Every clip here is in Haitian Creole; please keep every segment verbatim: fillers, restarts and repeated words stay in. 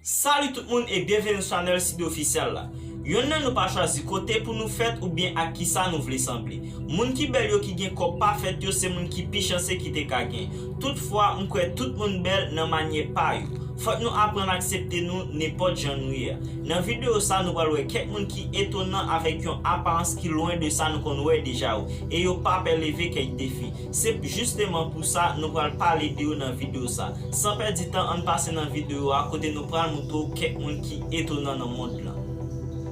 Salut tout moun e byenveni sou chanèl Sido Ofisyal la. Yonn nan nou pa chwazi kote pou nou fèt oubyen ak kisa nou vle sanble. Moun ki bèl yo ki gen kòb pa fèt yo se moun ki pi chanse ki te ka gen. Toutfwa, m kwè tout moun bèl nan manyè pa yo. Fòk nou aprann aksepte nou nenpòt jan nou ye a. Nan videyo sa nou pral wè kèk moun ki etonan avèk yon aparans ki lwen de sa nou konn wè deja yo, e yo pa pè leve kèk defi. Se jisteman pou sa nou pral pale de yo nan videyo sa. San pèdi tan, ann pase nan videyo a kote nou pral montre w kèk moun ki etonan nan mond lan.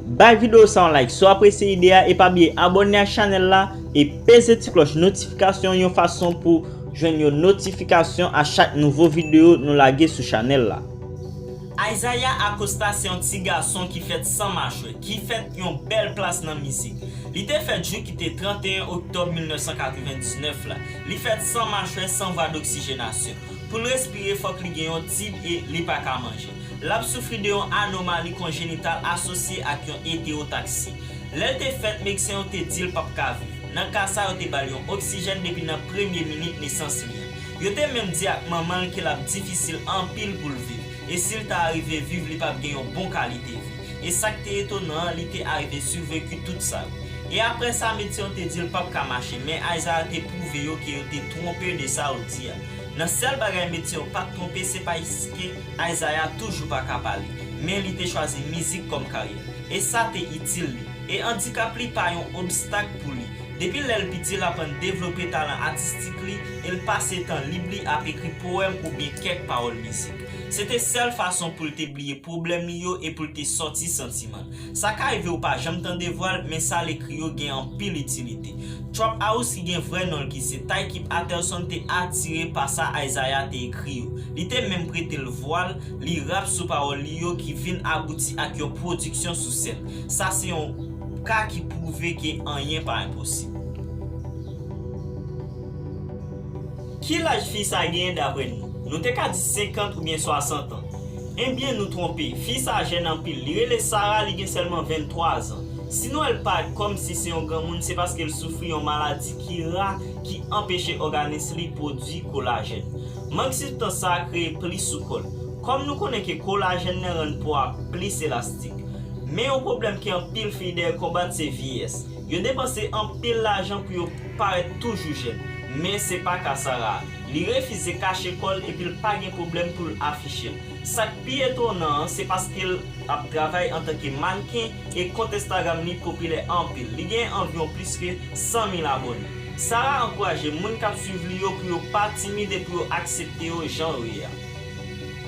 Bay videyo sa yon like si w apresye ide a e pa bliye abòne ak chanèl la e peze ti klòch notifikasyon yon fason pou jwenn yon notifikasyon a chak nouvo videyo nou lage sou chanèl la. Isaiah Acosta se yon ti gason ki fèt san machwè, ki fèt yon bèl plas nan mizik. Li te fèt jou ki te trannteyen oktòb mil nèf san katrevendiznèf la. Li fèt san machwè, san vwa doksijenasyon. Pou l respire, fòk li gen yon tib e li pa ka manje. L ap soufri de yon anomali konjenital asosye ak yon etewotaksi. Lè l te fèt, medsen yo te di l p ap ka viv. Nan ka sa, yo te ba l yon oksijèn depi nan premye minit nesans li an. Yo te menm di ak manman l ke l ap difisil anpil pou l viv, e si l ta rive viv, li p ap gen yon bon kalite vi. E sa k te etonan an, li te arive siveki tout sa yo. E apre sa, medsen yo te di l p ap ka mache, men Isaiah te pwouve yo ke yo te twonpe de sa yo di a. Nan sèl bagay medsen yo pa t twonpe, se paske Isaiah toujou pa ka pale, men li te chwazi mizik kòm karyè. E sa te itil li. E andikap li pa yon obstak pou li. Depi lè l piti, l aprann devlope talan atistik li e l pase tan lib li ap ekri powèm oubyen kèk pawòl mizik. Se te sèl fason pou l te bliye pwoblèm li yo e pou l te sòti santiman l. Sa ka rive ou pa janm tande vwa l, men sa l ekri yo gen anpil itilite. Trap House, ki gen vrè non l ki se Tyke Patterson, te atire pa sa Isaiah te ekri yo. Li te menm prete l vwa l, li rap sou pawòl li yo ki vin abouti ak yon pwodiksyon sou sèn. Sa se yon ka ki pwouve ke anyen pa enposib. Ki laj fi sa genyen dapre nou? Nou te ka di senkant oubyen swasant an. Ebyen, nou twonpe. Fi sa jèn anpil. Li rele Sarah, li gen sèlman venntwa zan. Si nou wè l parèt kòmsi se yon granmoun, se paske l soufri yon maladi ki ra ki anpeche òganis li pwodui kolajèn. Mank sibstans sa a kreye plis sou kò l. Kòm nou konnen ke kolajèn nan rann po a plis elastik. Men yon pwoblèm ke anpil fi dèyè konbat se vyeyès. Yo depanse anpil lajan pou yo parèt toujou jèn. Men se pa ka Sarah. Li refize kache kò l epi l pa gen pwoblèm pou l afiche l. Sa k pi etonan an, se paske l ap travay antanke mannken e kont Instagram li popilè anpil. Li gen anviwon plis ke san mil abòne. Sarah ankouraje moun k ap swiv li yo pou yo pa timid e pou yo aksepte yo jan yo ye a.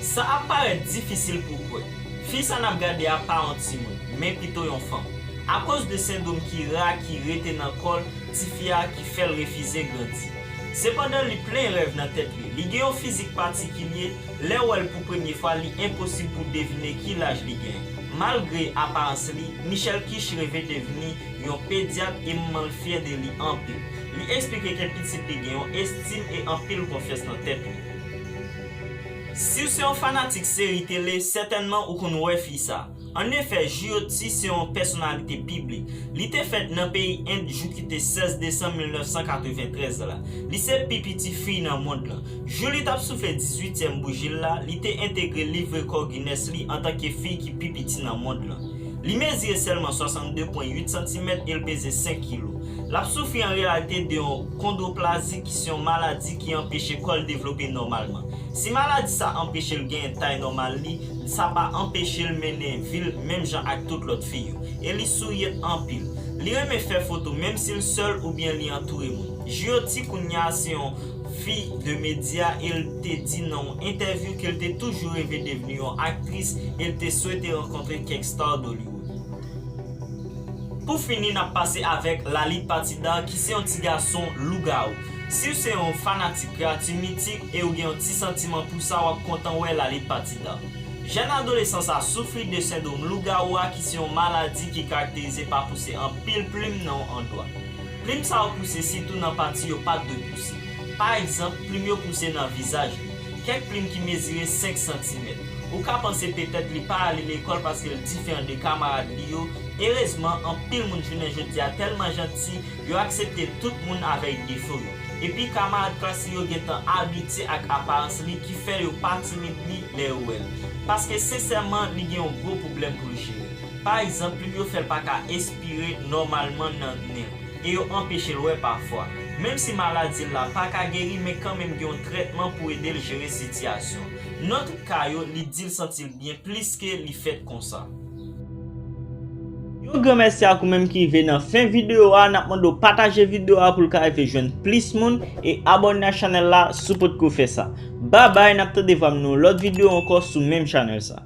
Sa ap parèt difisil pou w kwè. Fi sa n ap gade a pa yon timoun, men pito yon fanm. Akoz de sendwòm ki ra ki rete nan kò l, tifi a ki fè l refize grandi. Sepandan, li plen rèv nan tèt li. Li gen yon fizik patikilye, lè w wè l pou premye fwa, li enposib pou w devine ki laj li genyen. Malgre aparans li, Michelle Kish reve devni yon pedyat e manman l fyè de li anpil. Li eksplike ke pitit li gen yon estim e anpil konfyans nan tèt li. Si w se yon fanatik seri tele, sètènman ou konn wè fi sa. Annefè, Jyoti se yon pèsonalite piblik. Li te fèt nan peyi End jou ki te sèz desanm mil nèf san katreventrèz la. Li se pi piti fi nan mond lan. Jou li t ap soufle dizuityèm bouji l la, li te entegre liv rekò Guinness li antanke fi ki pi piti nan mond lan. Li mezire sèlman swasannde pwen uit santimèt e l peze senk kilo. L ap soufri an reyalite de yon kondwoplazi ki se yon maladi ki anpeche kò l devlope nòmalman. Si maladi sa anpeche l genyen tay nòmal li, sa pa anpeche l mennen vi l menm jan ak tout lòt fi yo. E li souri anpil. Li renmen fè foto menm si l sèl oubyen li antoure moun. Jyoti kounye a se yon fi de medya e l te di nan yon entèvyou ke l te toujou reve devni yon aktris e l te swete rankontre kèk star Dollywood. Pou fini, n ap pase avèk Lalit Patidar, ki se yon ti gason lougawou. Si w se yon fanatik kreyati mitik e w gen yon ti santiman pou sa, w ap kontan wè Lalit Patidar. Jèn adolesan sa soufri de sendwòm lougawou a, ki se yon maladi ki karakterize pa pouse anpil plim nan yon andwa. Plim sa yo pouse sitou nan pati yo pa t dwe pouse. Pa egzanp, plim yo pouse nan vizaj li. Kèk plim ki mezire senk santimèt. Ou ka panse petèt li pa ale lekòl paske l diferan de kamarad li yo. Erezman, anpil moun jounen jodi a tèlman janti, yo aksepte tout moun avèk defo yo. Epi kamarad klas li yo gentan abitye ak aparans li ki fè yo pa timid li lè yo wè l. Paske sensèman, li gen yon gwo pwoblèm pou l jere. Pa egzanp, plim yo fè l pa ka espire nòmalman nan nen l, e yo anpeche l wè pafwa. Menm si maladi l la pa ka geri, men kanmenm gen yon trètman pou ede l jere sitiyasyon. Nan tout ka yo, li di l santi l byen plis ke li fèt konsa. Yon gran mèsi ak ou menm ki rive nan fen videyo a. N ap mande w pataje videyo a pou l ka rive jwenn plis moun, e abòne ak chanèl la si w potko fè sa. Babay, n ap tande vwa m nan yon lòt videyo ankò sou menm chanèl sa.